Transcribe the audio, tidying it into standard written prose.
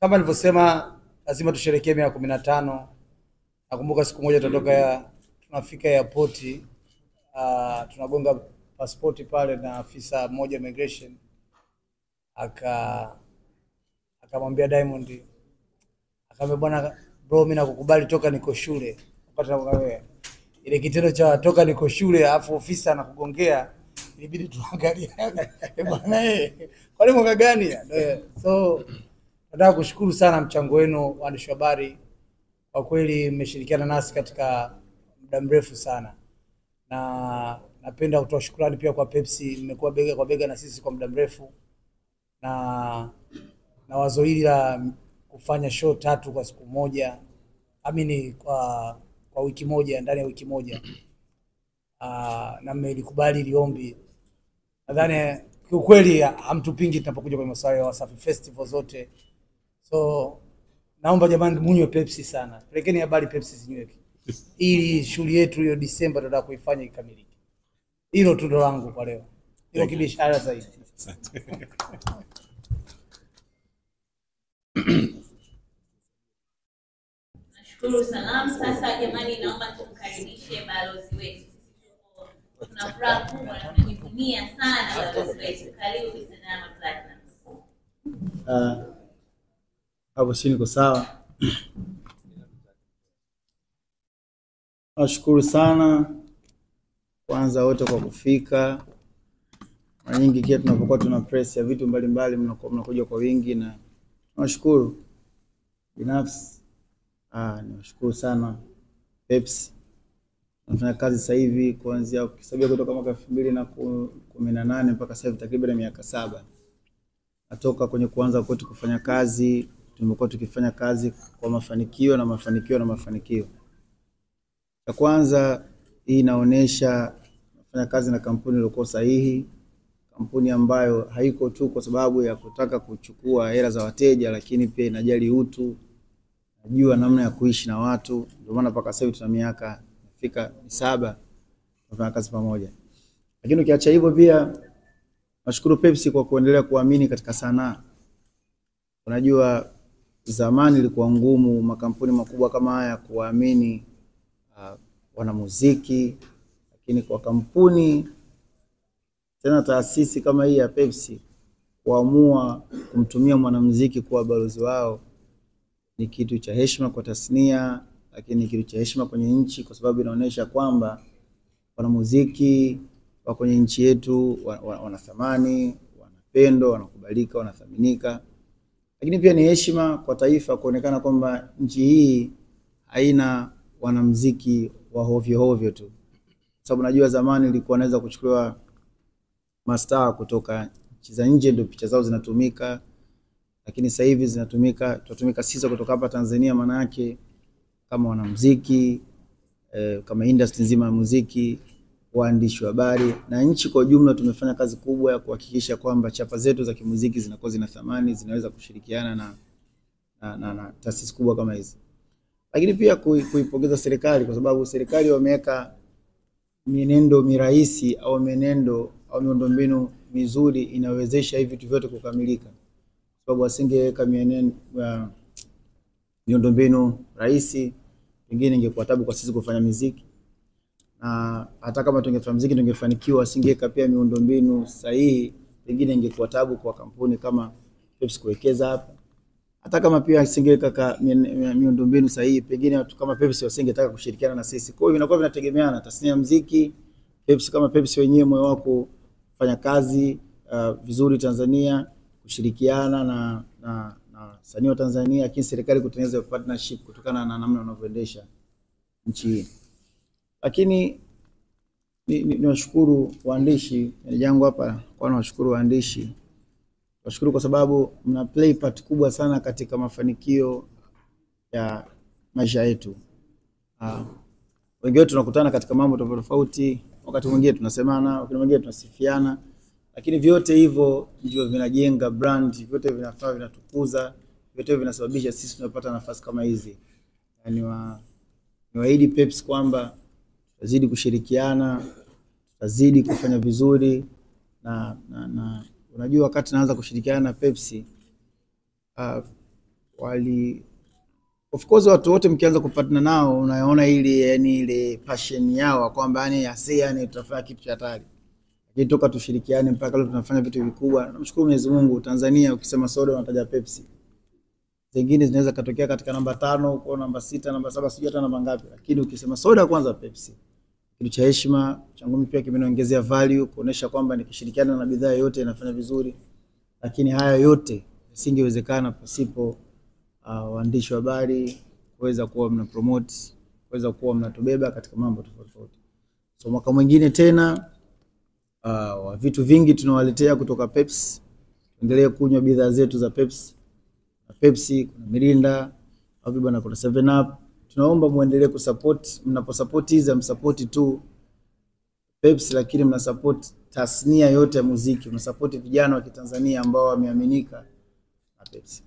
Kama nilivyosema, lazima tusherehekee miaka 15. Nakumbuka siku moja tutatoka, tunafika airport, tunagonga pasipoti pale na afisa mmoja immigration akamwambia Diamond, akamwambia bwana bro, mimi nakukubali toka niko shule. Wakati nakwambia ile kitendo cha toka niko shule alafu ofisa anakugongea, ilibidi tuangalie bwana kwani mwaka gani? So nataka kushukuru sana mchango wenu waandishi wa habari, kwa kweli mmeshirikiana nasi katika muda mrefu sana, na napenda kutoa shukrani pia kwa Pepsi, mmekuwa bega kwa bega na sisi kwa muda mrefu, na wazo hili la kufanya show 3 kwa siku moja, amini kwa wiki moja, ndani ya wiki moja, na mmelikubali liombi. Nadhani kiukweli hamtupingi tunapokuja kwenye masuala ya Wasafi Festival zote. So naomba jamani munywe Pepsi sana. Pelekeni habari Pepsi zinyweke, ili shughuli yetu hiyo Disemba tunataka kuifanya ikamilike. Hilo tu ndo langu kwa leo. Hilo kibishara zaidi. Nashukuru sana. Sasa jamani, naomba tumkaribishe balozi wetu. Tuna furaha kubwa na tunajivunia sana balozi wetu. Karibu Mr. Diamond Platnumz. Hapo si niko sawa. Nashukuru sana kwanza wote kwa kufika. Mara nyingi kia tunapokuwa tuna press ya vitu mbalimbali mnakuja kwa wingi, na nashukuru binafsi. Niwashukuru sana Pepsi. Nafanya kazi sasa hivi kuanzia ukisabia kutoka mwaka 2018 mpaka sasa hivi takriban miaka 7. Natoka kwenye kuanza kwetu kufanya kazi, tumekuwa tukifanya kazi kwa mafanikio na mafanikio na mafanikio. Ya kwanza hii inaonesha nafanya kazi na kampuni iliyokuwa sahihi, kampuni ambayo haiko tu kwa sababu ya kutaka kuchukua hela za wateja, lakini pia inajali utu, najua namna ya kuishi na watu. Ndio maana mpaka sasa hivi tuna miaka fika 7 tunafanya kazi pamoja. Lakini ukiacha hivyo pia nashukuru Pepsi kwa kuendelea kuamini katika sanaa. Unajua zamani ilikuwa ngumu makampuni makubwa kama haya kuamini wanamuziki, lakini kwa kampuni tena taasisi kama hii ya Pepsi kuamua kumtumia mwanamuziki kuwa balozi wao ni kitu cha heshima kwa tasnia, lakini kitu cha heshima kwenye nchi, kwa sababu inaonyesha kwamba wanamuziki wa kwenye nchi yetu wana thamani, wanapendwa, wanakubalika, wanathaminika. Lakini pia ni heshima kwa taifa kuonekana kwamba nchi hii haina wanamuziki wa hovyo hovyo tu. Sababu najua zamani ilikuwa naweza kuchukuliwa mastaa kutoka nchi za nje ndio picha zao zinatumika, lakini sasa hivi zinatumika, tunatumika sisi kutoka hapa Tanzania, maana yake kama wanamuziki, kama industry nzima ya muziki, waandishi wa habari na nchi kwa ujumla. Tumefanya kazi kubwa ya kuhakikisha kwamba chapa zetu za kimuziki zinakuwa zina thamani, zinaweza kushirikiana na taasisi kubwa kama hizi. Lakini pia kuipongeza serikali, kwa sababu serikali wameweka mienendo mirahisi au mienendo au miundombinu mizuri inawezesha hivi vitu vyote kukamilika. Kwa sababu wasingeweka miundombinu rahisi, pengine ingekuwa tabu kwa sisi kufanya muziki. Na hata kama tungefanya muziki tungefanikiwa, wasingeweka pia miundombinu sahihi, pengine ingekuwa tabu kwa kampuni kama Pepsi kuwekeza hapa. Hata kama pia isingeweka miundombinu sahihi, pengine watu kama Pepsi wasingetaka kushirikiana na sisi. Kwa hiyo inakuwa vinategemeana, tasnia ya muziki, Pepsi kama Pepsi wenyewe moyo wako kufanya kazi vizuri Tanzania, kushirikiana na wasanii wa Tanzania, lakini serikali kutengeneza partnership kutokana na namna wanavyoendesha nchi hii. Lakini niwashukuru waandishi, jangu hapa kwa nawashukuru waandishi. Nashukuru kwa sababu mna play part kubwa sana katika mafanikio ya maisha yetu. Wengi wetu tunakutana katika mambo tofauti, wakati mwingine tunasemana, wakati mwingine tunasifiana, lakini vyote hivyo ndivyo vinajenga brand, vyote vinafaa, vinatukuza, vyote vinasababisha sisi tunapata nafasi kama hizi. Yani niwaahidi Pepsi kwamba tutazidi kushirikiana, tutazidi kufanya vizuri na unajua wakati naanza kushirikiana na Pepsi, Wali of course watu wote mkianza kupatana nao unaona ile yani ile passion yao kwamba yani ase yani tutafanya kitu cha hatari. Lakini toka tushirikiane mpaka leo tunafanya vitu vikubwa. Namshukuru Mwenyezi Mungu, Tanzania ukisema soda unataja Pepsi. Zingine zinaweza katokea katika namba 5 huko, namba 6, namba 7, sijui hata namba ngapi, lakini ukisema soda kwanza Pepsi. Kitu cha heshima changu mimi pia kimeniongezea value, kuonesha kwamba nikishirikiana na bidhaa yote inafanya vizuri. Lakini haya yote yasingewezekana pasipo waandishi wa habari kuweza kuwa mna promote, kuweza kuwa mnatubeba katika mambo tofauti tofauti. So mwaka mwingine tena vitu vingi tunawaletea kutoka Pepsi. Endelee kunywa bidhaa zetu za Pepsi. Na Pepsi kuna Mirinda, au bwana kuna 7 Up. Tunaomba muendelee kusupport, mnaposupport hizi msupport tu Pepsi, lakini mnasupport tasnia yote ya muziki, mnasupport vijana wa Kitanzania ambao wameaminika na Pepsi.